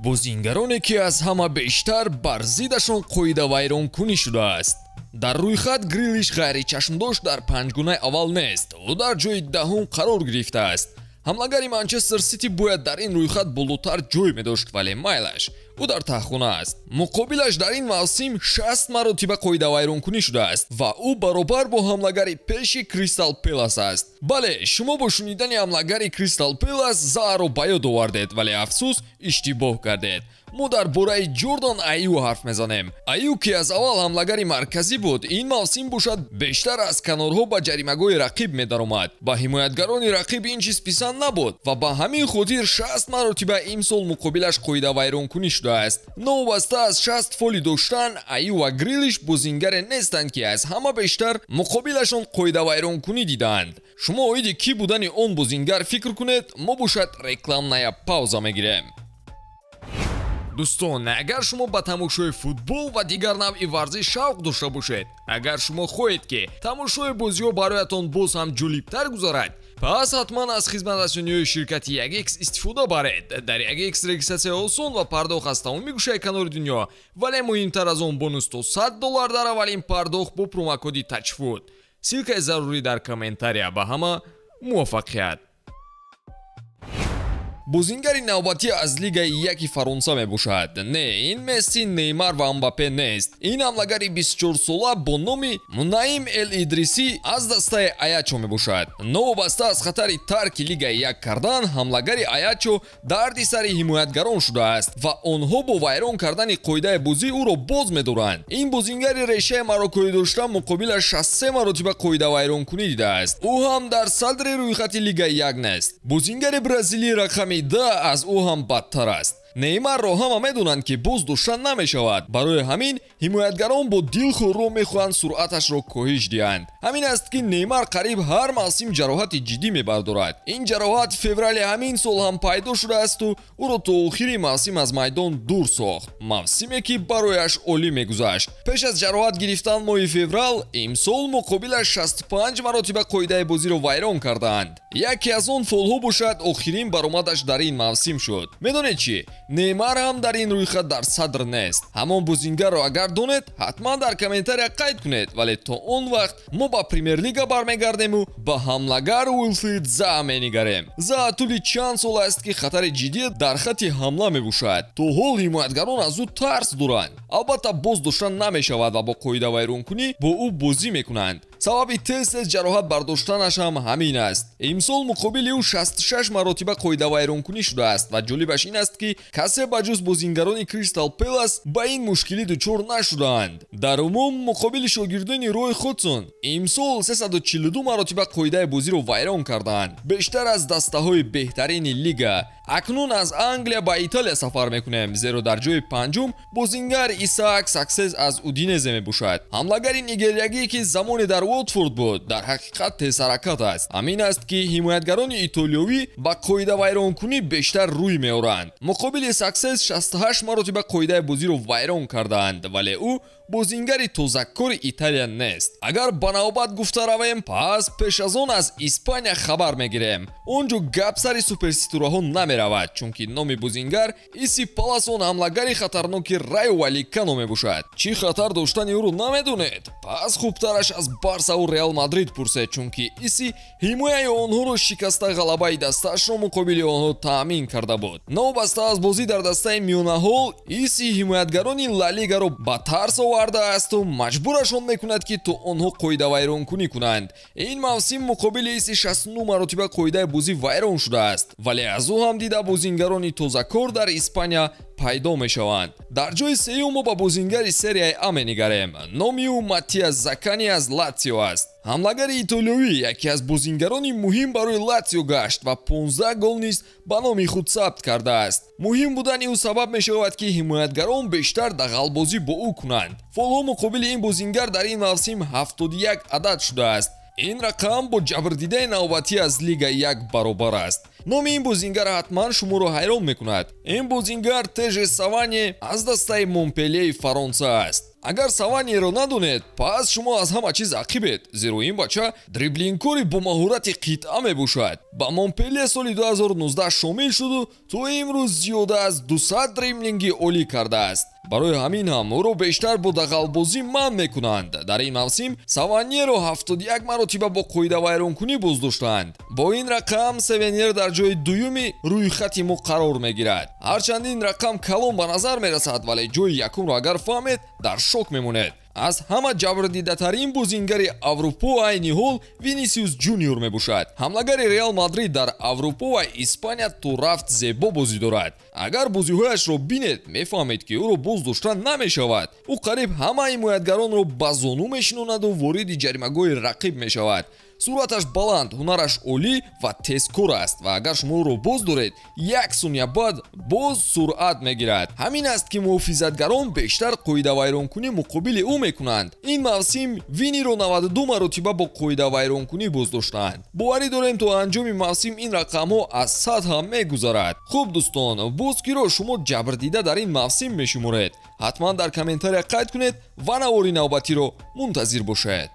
Бозингароне ки аз ҳама бештар бар зиддашон қоидавайронкунӣ шудааст. Дар рӯйхат Грилиш ғайричашмдошт дар панҷгунаи аввал нест. Ӯ дар ҷои даҳум қарор гирифтааст. Ҳамлагари Манчестер Сити бояд дар ин рӯйхат болотар ҷой медошт, вале майлаш ӯ дар таҳхона аст. Муқобилаш дар ин мавсим 60 маротиба қоидавайронкунӣ шудааст ва ӯ баробар бо ҳамлагари пеши Кристал Пелас аст. Бале, шумо бо шунидани ҳамлагари Кристал Пелас Зааро ба ёд овардед, вале афсӯс, иштибоҳ кардед. Мо дар бораи Ҷордан Аю ҳарф мезанем. Аю, ки аз аввал ҳамлагари марказӣ буд, ин мавсим бошад бештар аз канорҳо ба ҷаримагоҳи рақиб медаромад. Ба ҳимоятгарони рақиб ин чиз писанд набуд ва ба ҳамин хотир 60 маротиба имсол муқобилаш қоидавайронкунӣ шудааст. Новобаста аз 60 фоли доштан, Аю ва Грилиш бозингаре нестанд, ки аз ҳама бештар муқобилашон қоидавайронкунӣ дидаанд. Шумо оиди кӣ будани он бозингар фикр кунед, мо бошад рекламная пауза мегирем. Дӯстон, агар шумо ба тамошои футбол ва дигар навъи варзиш шавқ дошта бошед, агар шумо хоҳед, ки тамошои бозиҳо бароятон боз ҳам ҷолибтар гузарад, пас ҳатман аз хизматрасониҳои ширкати 1x истифода баред. Дар 1x регистратсия осон ва пардохт аз тамоми гӯшаи канори дунё, вале муҳимтар аз он бонус то $100 дар аввалин пардохт бо промокоди TAJFOOT. Ссылкаи зарурӣ дар комментария. Ба ҳама муваффақият! Бозингари навбатӣ аз Лигаи яки Фаронса мебошад. Не, ин Месси, Неймар ва Мбаппе нест. Ин ҳамлагари 24-сола бо номи Мунаим Эл Идрисӣ аз дастаи Аячо мебошад. Новобаста аз хатари тарки Лигаи як кардан, ҳамлагари Аячо дарди сари ҳимоятгарон шудааст ва онҳо бо вайрон кардани қоидаи бозӣ ӯро боз медоранд. Ин бозингари решаи мароккоӣ дошта муқобилаш 63 маротиба қоидавайронкунӣ дидааст. Ӯ ҳам дар садри рӯйхати Лигаи як нест. Бозингари бразилии рақами 10 аз ӯ ҳам бадтар аст. Неймарро ҳама медонанд, ки боз дошта намешавад. Барои ҳамин ҳимоятгарон бо дилхӯр роҳ мехоҳанд суръаташро коҳиш диҳанд. Ҳамин аст, ки Неймар қариб ҳар мавсим ҷароҳати ҷиддӣ мебардорад. Ин ҷароҳат феврали ҳамин сол ҳам пайдо шудаасту ӯро то охири мавсим аз майдон дур сохт. Мавсиме, ки барояш олӣ мегузашт. Пеш аз ҷароҳат гирифтан моҳи феврал имсол муқобилаш 65 маротиба қоидаи бозиро вайрон кардаанд. Яке аз он фолҳо бошад охирин баромадаш дар ин мавсим шуд. Медонед чӣ? Неймар ҳам дар ин рӯйхат дар садр нест. Ҳамон бозингарро агар донед, ҳатман дар комментария қайд кунед, вале то он вақт мо ба Премер-лига бармегардему ба ҳамлагар Уилфрид Заа менигарем. Заа тӯли чанд сол аст, ки хатари ҷиддӣ дар хатти ҳамла мебошад. То ҳол ҳимоятгарон аз ӯ тарс доранд. Албатта, боз дошта намешавад ва бо қоидавайронкунӣ бо ӯ бозӣ мекунанд. Сабаби тез-тез ҷароҳат бардоштанаш ҳам ҳамин аст. Имсол муқобили ӯ 66 маротиба қоидавайронкунӣ шудааст ва ҷолибаш ин аст, ки касе ба ҷуз бозингарони Кристал Пелас ба ин мушкилӣ дучор нашудаанд. Дар умум муқобили шогирдони Рой Ходсон имсол 342 маротиба қоидаи бозиро вайрон кардаанд, бештар аз дастаҳои беҳтарини лига. Акнун аз Англия ба Италия сафар мекунем, зеро дар ҷои панҷум бозингар Исаак Саксес аз Удинезе мебошад. Ҳамлагари нигериягӣ, ки замоне дар Уотфорд буд, дар ҳақиқат тезҳаракат аст. Ҳамин аст, ки ҳимоятгарони итолиёвӣ ба қоидавайронкунӣ бештар рӯй меоранд. Муқобили Саксес 68 маротиба қоидаи бозиро вайрон кардаанд, вале ӯ бозингари тозакори Италия нест. Агар ба навбат гуфта равем, пас пеш аз он аз Испания хабар мегирем. Он ҷо гап сари суперситораҳо намеравад, чунки номи бозингар Иси Паласон ҳамлагари хатарноки Райо Валикано мебошад. Чӣ хатар доштани ӯро намедонед? Пас хубтараш аз Барсаву Реал Мадрид пурсед, чунки Иси ҳимояи онҳоро шикаста ғалабаи дастаашро муқобили онҳо таъмин карда буд. Новобаста аз бозӣ дар дастаи миёнаҳол, Иси ҳимоятгарони Ла Лигаро ба тарс овардаасту маҷбурашон мекунад, ки то онҳо қоидавайронкунӣ кунанд. Ин мавсим муқобили Иси 69 маротиба қоидаи бозӣ вайрон шудааст, вале аз ӯ ҳам дида бозингарони тозакор дар Испания пайдо мешаванд. Дар ҷои сеюм мо ба бозингари серияи А менигарем. Номи ӯ Маттиас Закани аз Латсио аст. Ҳамлагари итолиёвӣ яке аз бозингарони муҳим барои Латсио гашт ва 15 гол низ ба номи худ сабт кардааст. Муҳим будани ӯ сабаб мешавад, ки ҳимоятгарон бештар дағалбозӣ бо ӯ кунанд. Фолҳо муқобили ин бозингар дар ин мавсим 71 адад шудааст. Ин рақам бо ҷабрдидаи навбатӣ аз Лига як баробар аст. Номи ин бозингар ҳатман шуморо ҳайрон мекунад. Ин бозингар Теже Саване аз дастаи Монпельеи Фаронса аст. Агар Саваньеро надонед, пас шумо аз ҳама чиз ақибед, зеро ин бача дриблингкори бо маҳорати қитъа мебошад. Ба Монпеле соли 2019 шомил шуду то имрӯз зиёда аз 200 дриблинги олӣ кардааст. Барои ҳамин ҳам ӯро бештар бо дағалбозӣ манъ мекунанд. Дар ин мавсим Саваньеро 71 маротиба бо қоидавайронкунӣ боздоштанд. Бо ин рақам Севеньер дар ҷои дуюми рӯйхати мо қарор мегирад. Ҳарчанд ин рақам калон ба назар мерасад, вале ҷои якумро агар фаҳмед, дар шок мемонед. Аз ҳама ҷабрдидатарин бозингари Аврупо айни ҳол Винисиус Ҷуниор мебошад. Ҳамлагари Реал Мадрид дар Аврупо ва Испания то рафт зебо бозӣ дорад. Агар бозиҳояшро бинед, мефаҳмед, ки ӯро боз дошта намешавад. Ӯ қариб ҳама ҳимоятгаронро ба зону мешинонаду вориди ҷаримагоҳи рақиб мешавад. Суръаташ баланд, ҳунараш олӣ ва тезкор аст ва агар шумо ӯро боз доред, як сония баъд боз суръат мегирад. Ҳамин аст, ки муҳофизатгарон бештар қоидавайронкунӣ муқобили ӯ мекунанд. Ин мавсим Виниро 92 маротиба бо қоидавайронкунӣ боздоштанд. Боварӣ дорем, то анҷоми мавсим ин рақамҳо аз 100 ҳам мегузарад. Хуб дӯстон, боз киро шумо ҷабрдида дар ин мавсим мешуморед? Ҳатман дар комментария қайд кунед ва навори навбатиро мунтазир бошед.